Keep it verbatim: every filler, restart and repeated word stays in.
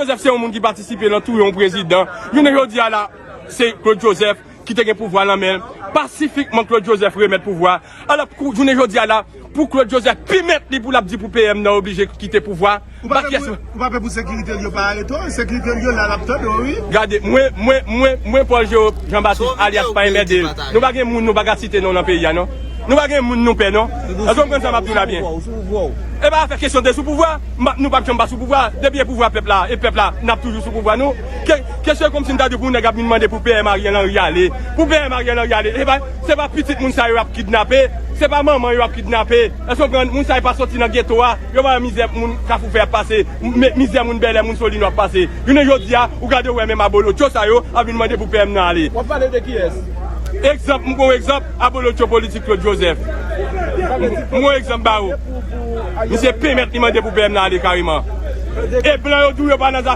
Joseph se yon moun ki patisipe nan touye yon prezidan. Jounen jodi a la, se Claude Joseph ki te gen pouvwa nan men l. Pasifikman, Claude Joseph remèt pouvwa. Alò, kou- jounen jodi a la, pou Claude Joseph pèmèt li pou l ap di pou P M nan oblije kite pouvwa. Ou pa pè pou, ou pa pè pou sekirite l yo pa arete w, sekirite l yo la l ap tande w, wi. Gade, mwen, mwen, mwen, mwen, Paul Jerome Jean Baptiste, alyas Panyemède. Nou pa gen moun, nou pa ka site non nan peyi a, non. Nou pa gen moun, nou pè, non. Èske w konprann sa m ap di w la byen? E pa afè kesyon de sou pouvwa. M pa- nou p ap janm pa sou pouvwa. Depi e pouvwa pèp la, e pèp la, n ap toujou sou pouvwa, nou. Ke- kesyon kòmsi m ta di pou yon nèg ap vin mande pou P M Ariel Henry ale. Pou P M Ariel Henry ale. E pa- se pa pitit moun sa yo ap kidnape. Se pa manman yo ap kidnape. Èske w konprann? Moun sa yo pa soti nan geto a. Yo pa wè mizè moun Kafou Vè ap pase. M- mizè moun Bèlè, moun Solino ap pase. Jounen jodi a, ou gade w wè menm abolotcho sa yo ap vin mande pou P M nan ale. W ap pale de kiyès? Egzanp, m gon egzanp, abolotcho politik Claude Joseph. M gon egzanp ba ou. Misye pèmèt li mande pou P M nan ale kareman. E blan yo di w yo pa nan zafè